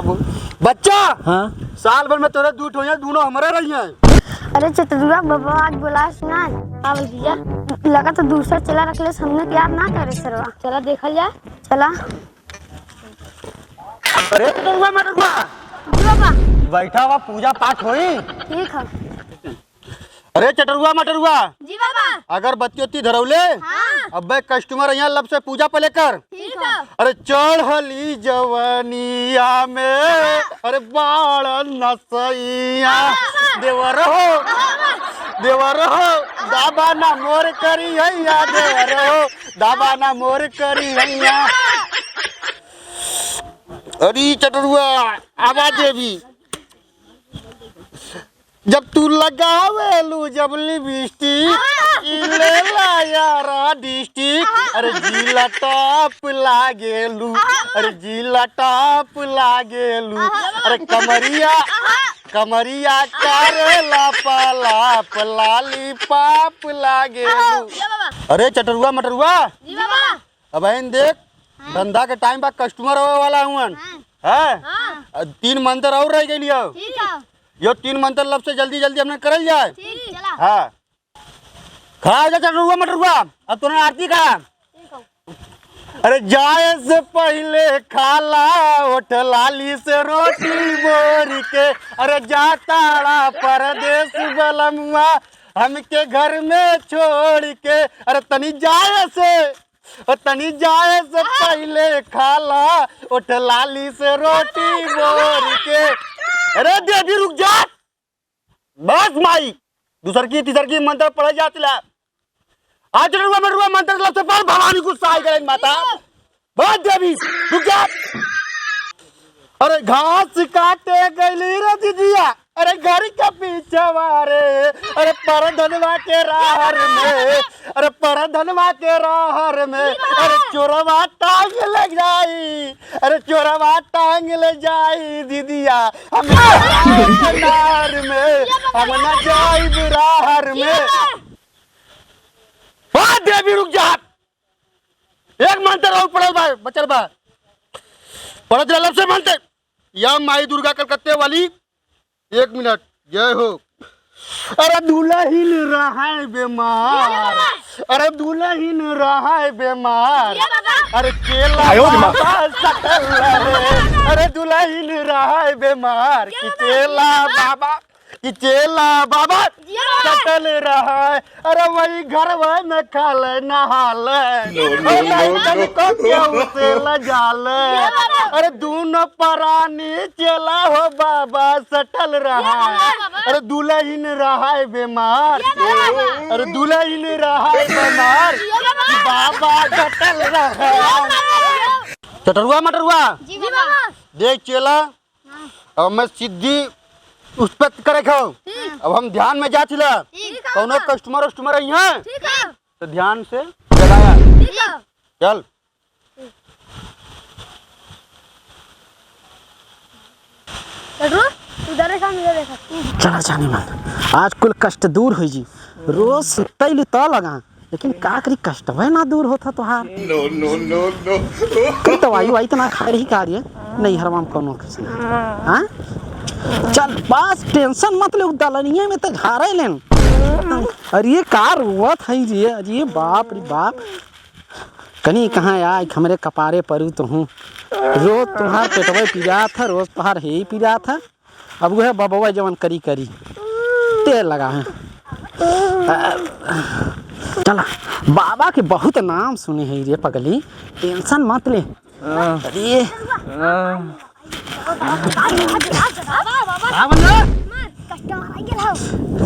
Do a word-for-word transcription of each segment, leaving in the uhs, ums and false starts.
बच्चा, हाँ? साल भर में तोरे दू ठो हैं, दूनों हमरे रही हैं। अरे चटरुआ बाबा, आज बोलास ना। हाँ भैया। लगा तो दूसरा चेला रख ले, हमने प्यार ना करे सरवा। चला देखल जाए। चला। अरे चटरुआ मटरुआ। जी बाबा। बैठा हुआ, पूजा पाठ होई। ठीक है। अरे चटरुआ मटरुआ। जी बाबा। अगरबत्ती उत्ती धरौले? हाँ। अबे customer यहाँ लब से पूजा पहले कर। ठीक है। अरे चढ़ली जवनिया में, अरे बाड़ नसैया। हाँ, बाबा। देवर हो, हाँ, बाबा। देवर हो, दाबा ना मोर करिहैया, देवर हो, दाबा ना मोर करिहैया। अरे चटरुआ, आवाज देवी। जब तू लगावेलू जब लिपस्टिक, हाँ। ई लेला यारा डिस्ट्रिक्ट, हाँ। अरे जिला टॉप लागेलू, हाँ। अरे जिला टॉप लागेलू, हाँ। अरे कमरिया, हाँ। कमरिया करेला पलाप, लॉलीपॉप लागेलू। हाँ। अरे चटरुआ मटरुआ, जी बाबा। अब आइन देख, हाँ। धंधा के टाइम बा, customer आवे वाला हुअन। हाँ। हैं? हाँ। अब तीन मंत्र और रह गइल हो। ठीक है। यो तीन मंत्र लब से जल्दी जल्दी हमने करल जाए। ठीक, चला। हाँ। खड़ा हो जा चटरुआ मटरुआ, अब तूने आरती का। ठीक है। अरे जाए से पहिले खाला ओठ लाली से रोटी बोरी के, अरे जाताड़ा परदेस बलमुआ हमके घर में छोड़ी के, अरे तनी जाए से ओ तनी जाए से पहिले खाला, ओठ लाली से रोटी बोरी के। अरे देवी रुक जा, बस माई, दूसर की तीसर की मंत्र पढ़े जात ला। आज रुआ मरुआ मंत्र लब से पढ़, भवानी गुस्सा आई गए माता। बस देवी रुक जा। अरे घास काटे गइली रे दीदिया, अरे घर के पीछवा रे, अरे परधनवा के रहर में, अरे परधनवा के रहर में, अरे चोरवा टांग ले जाई, अरे चोरवा टांग ले जाई दीदिया, हम नहर में, हम न जाइब रहर में। हाँ देवी रुक जा, एक मंत्र और पढ़ल बा, बचल बा, पढ़त रह लब से मंत्र। या माई दुर्गा कलकत्ते वाली, एक मिनट, जय हो। अरे दुलहिन रहै बेमार, अरे दुलहिन रहै बेमार, अरे चेला आयो रे माँ। बाबा सटल रहे। अरे दुलहिन रहै बेमार कि चेला बाबा, कि चेला बाबा सटल रहै। अरे वही घरवा में खाले नहाले। No, no, अरे no, लइकन no। को केहू से लजाले। अरे दूनो परानी चेला हो बाबा सटल रहा। अरे दुलहिन रहै बेमार। अरे दुलहिन रहै बेमार। बाबा सटल रहा। चटरुआ मटरुआ। जी बाबा। देख चेला, अब मैं सीधी उस पे करे खाओ। ठीक। अब हम ध्यान में जा छिला। ठीक है। कौनो customer वस्टमर आई हैं? ठीक है। तो ध्यान से जगाया। ठीक है। चल। चटरू, तू इधर देखा, हम इधर देखा। चला जाने मन, आज कुल कष्ट दूर होइ जी। रोज सुतैली तो लगा, लेकिन का करी, कष्टवे ना दूर होता तोहार। No, no, no, no। तू दवाई वाई तो ना खाए रही का रे? नहीं, हरवाम कौनो कुछ ना। हाँ? चल, बस tension मत ले, उ दलनिया में तो झारे लेन। अरे, का रोवत है रे? अरे, बाप रे बाप। कनी कहाँ आइके हमरे कपारे परू तो हूँ। रोज तोहार पेटवे पिरात है, रोज तोहार हे ही पिरात है। अब वह बबवा जवन करी करी, तेल लगा है। चला, बाबा के बहुत नाम सुने है रे पगली, tension मत ले। हाँ। अरे। हाँ। का बनल?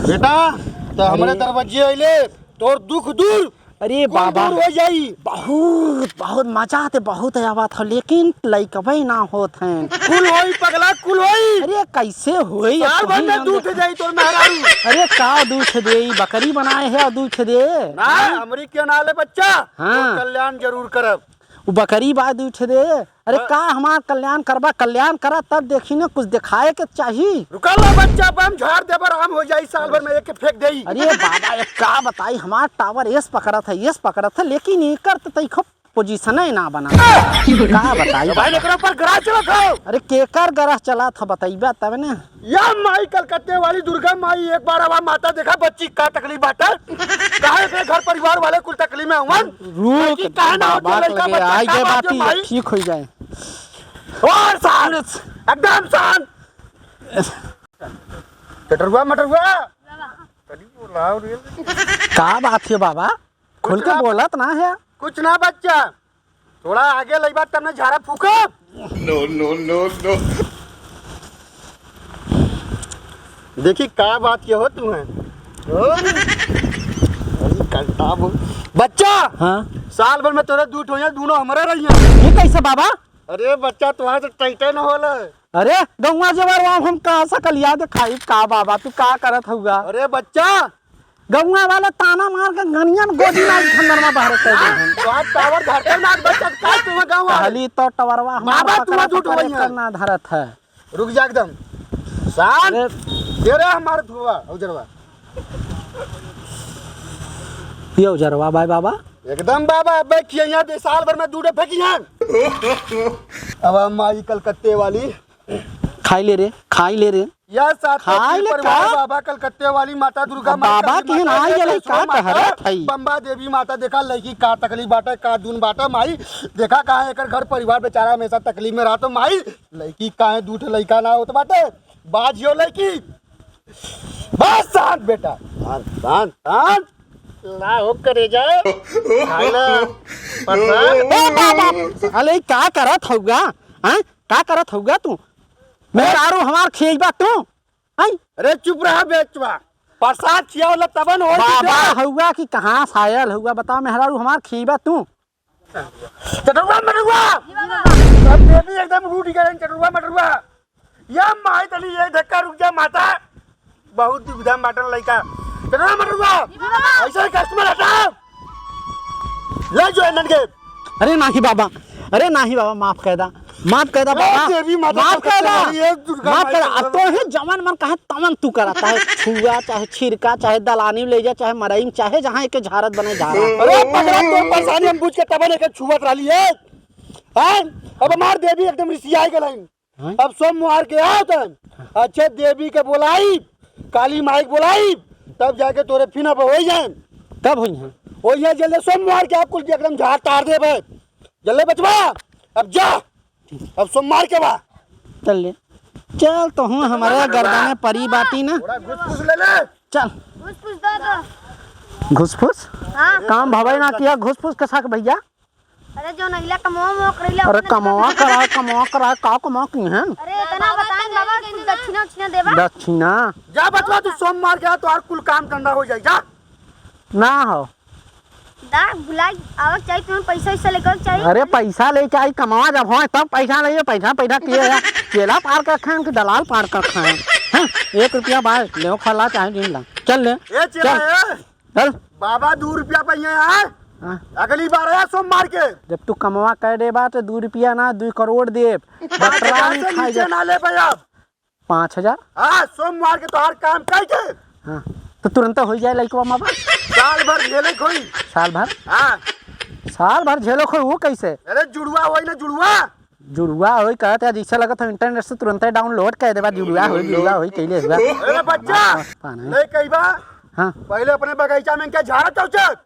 बेटा, तो हमरे अरे। दरवाजे अइले, तोर दुख दूर अरे कुल बाबा, दूर हो जाई। बहुत, बहुत मजा आते, बहुत आवत हो, लेकिन लइकबे ना होत हैं। कुल होई पगला, कुल होई। अरे कैसे होई? साल भर में दूध दे जाई तोर मेहरारू। अरे का दूध दे, बकरी बनाए है और दूध दे। ना, हमरी के नाले बच्चा, हाँ। तोर कल्याण जरूर करब। उ बकरी बा दूध दे। अरे हाँ। का हमार कल्याण करबा, कल्याण करा तब देखी ना, कुछ दिखाए के चाही। रुका ला बच्चा, बम झाड़ देबा, आराम हो जाई, साल भर में एक के फेंक देई। अरे बाबा, एक का बताई, हमार tower एस पकड़त है, एस पकड़त है, लेकिन एकर त तई खूब position ही ना बना। का बताई? भाई, एकरा ऊपर ग्रह चलत हौ। अरे, केकर ग्रह चलत ह, बतइबा तब ने। या माई कलकत्ते वाली दुर्गा माई, एक बार हमार माता देखा, बच्ची का तकलीफ बाटे। काहे के घर परिवार वाले कुल तकलीफ में हुवन? रुक, बच्ची काहे ना होत बाबा लइका के लगे बच्चा, आई का जे बात बात है, माई? ठीक होइ जाए। और शांत, एकदम शांत। चटरुआ मटरुआ। तनी बोलाओ रे। का बात है बाबा? खुल कुछ के ना, बोलत ना है। कुछ ना बच्चा, थोड़ा आगे लइबा तब ना झाड़ा फूकब। No, no, no, no। देखी का बात के हो तू है। ओ, अरे कंटा बो-, बच्चा। हाँ। साल भर में तोरे दू ठो हैं, दूनो हमरे रहिए। ये कैसे बाबा? अरे बच्चा, तोहार से टाइटे न होला। अरे गौवा जवार, हम कहाँ सकलिया देखाई का बाबा, तू का करत हुआ? अरे बच्चा, गौवा वाले ताना मार के गनियन गोदी में खंदर में बाहर कर दे। बात टावर धरते ना बच्चा, का तू गाँव आ? पहली तो टवरवा हमार बाबा, तू पकड़ा झूठ पकड़े बोलिया। करना धरत है। रुक जा एकदम। शांत। अरे। दे रे हमार धुआ, उजरवा। ये उजरवा बाय बाबा। एकदम बाबा, अबे खिया यहाँ दे, साल भर में दू डे फेंकी हैं। अब हम आई कलकत्ते वाली। खाई ले रे, खाई ले रे। या साथ खाई ले परिवार का? बाबा कलकत्ते वाली माता दुर्गा अब माई, बाबा काली के माता, ना ये लइका सिद्धेश्वर माता, टहरत हई। बम्बा देवी माता, देखा लइकी का तकलीफ बाटे, का दुन बाटे माई। देखा काहे एकर घर परिवार बेचारा हमेशा तकलीफ में रहत माई। लइकी काहे दू ठे लइका ना होत बाटे, बाझियो लइकी। बस शांत बेटा, शांत, शांत, शांत। ला हो करे जाए। खाला, पता। ए बाबा, साले का करत हउगा? हैं? का करत हउगा तू? मेहरारू हमार खियइबा तू? हैं? अरे चुप रहा बेचवा। प्रसाद खियावला तबन हो बाबा। हउगा कि कहाँ से आयल हउगा? बता, मेहरारू हमार खियइबा तू? चटरुआ मटरुआ। जी बाबा। अब देवी एकदम रूठ गए चटरुआ मटरुआ। या माई तनी एक धक्का रुक जा माता। बहुत दुविधा में बाटन लइका। चटरुआ मटरुआ। जी बाबा। ऐसे ही customer हटा। ले जो इन्हन के। अरे नाही बाबा, अरे नाही बाबा, माफ कर दा, माफ कर दा ए, बाबा, देवी माता माफ कर दा, कलकत्ते वाली, ए, दुर्गा माफ माई कर दा। अब तो है जवन मन कहे तवन तू करता है, छुआ चाहे छिरका, चाहे दलानी में ले जा, चाहे मड़ई में, चाहे जहाँ एक झारत बने झारा। अरे पगला, तोर परेशानी हम बुझ के तबे लेके छुअत रहली है। हैं? अब हमार देवी एकदम रिसियाई गल हईन। हैं? अब सोमवार के आओ तन, अच्छे देवी के बोलाई, काली माई के बोलाई, तब जाके तोरे फिन अब होइ जाए। कब होइ हैं? होइ जाए जल्दी सोमवार के, आप कुल एकदम झाड़ तार देबे। जल्दी बचवा, अब जा, अब सोमवार के बा। चल ले, चल तो हूँ, हमारे गर्दन में परी बाटी ना। थोड़ा घुस फुस ले ले। चल। घुस फुस दे दो। घुस फुस? हाँ। काम भवे ना किया, घुस फुस के साथ भैया। अरे जो नहिला कमवा मवा करैला अरे ओतने कमवा देबा। करा, कमवा करा, का कमवा की हैं? अरे इतना बताएं बाबा, कुछ दक्षिणा उक्षिणा देबा? दक्षिणा? जा बचवा, तू सोमवार के आ, तोहार कुल काम धंधा होइ जाई, जा। ना हो। दा, बुलाई, आवक चाही, तुम्हें पैसा वैसा लेकर चाही? अरे पैसा लेके आई, कमवा जब हो तब पैसा लेइए, पैसा पैसा किए है। केला पार कर खाएं कि दलाल पार कर खाएं? हैं? एक रुपया बाय, ले खा ला चाहे जिन ला। चल ले। ए चेला, चल। ए। चल। बाबा दू रुपया पहिए आए। हाँ। अगली बार आया सोमवार के। जब तू कमवा कर देबा तो दू रुपया ना, दू करोड़ देब। पाँच हजार बटरानी से खाई नीचे जा। ना लेबे अब। पाँच हजार? हाँ, सोमवार के तोहार काम कई के। हाँ, तो तुरंत होइ जाए लइकवा माँ बाप। साल भर झेले खोई। साल भर? हाँ। साल भर झेलो खोई, वो कैसे? अरे जुड़वा होई ना जुड़वा। जुड़वा होई कहत है, जैसे लगत है internet से तुरंते download कर देबा, जुड़वा होई, जुड़वा होई, कैले हुआ। अरे बच्चा, पाना है। नहीं कही बा। हाँ। पहले अपने बगीचा में क्या झाड़ा चौचक?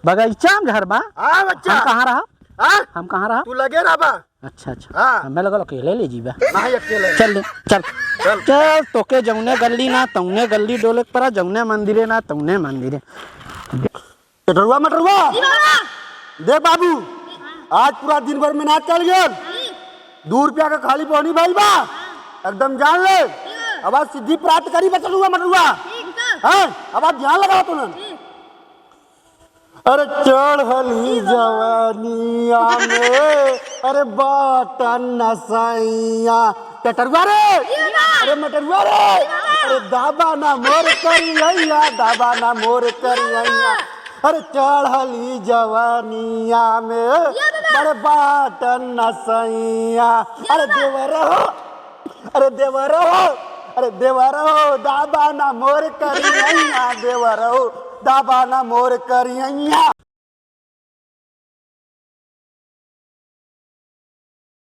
बगीचा में घर बा? हाँ बच्चा। हम कहाँ रहा? हाँ? हम कहाँ रहा? तू लगे रहा बा। अच्छा, अच्छा। हाँ। हमें लगल अकेले ले जीबा। नहीं, अकेले। चल ले, चल। चल। चल, तोके जौने गल्ली ना, तौने गल्ली डोले के पड़ा, जौने मंदिरे ना, तौने मंदिरे। चटरुआ मटरुआ। जी बाबा। देख बाबू, आज पूरा दिन भर मेहनत चल गया। जी। दू रुपया का खाली पौनी भइल बा। एकदम जान ले। जी। अब आज सिद्धि प्राप्त करी बा चटरुआ मटरुआ। ठीक है। हैं? अब आज ध्यान लगाओ तुमन। जी। अरे चढ़ली जवानिया में, अरे बाटन नसैया। टटरुआ रे, अरे मटरुआ रे, अरे दाबा ना मोर करियैया, दाबा ना मोर करियैया। अरे चढ़ली जवानिया में, अरे बाटन नसैया। अरे देवर हो, अरे देवर हो, अरे देवर हो, दाबा ना मोर करियैया, देवर हो, दाबा ना मोर करियैया।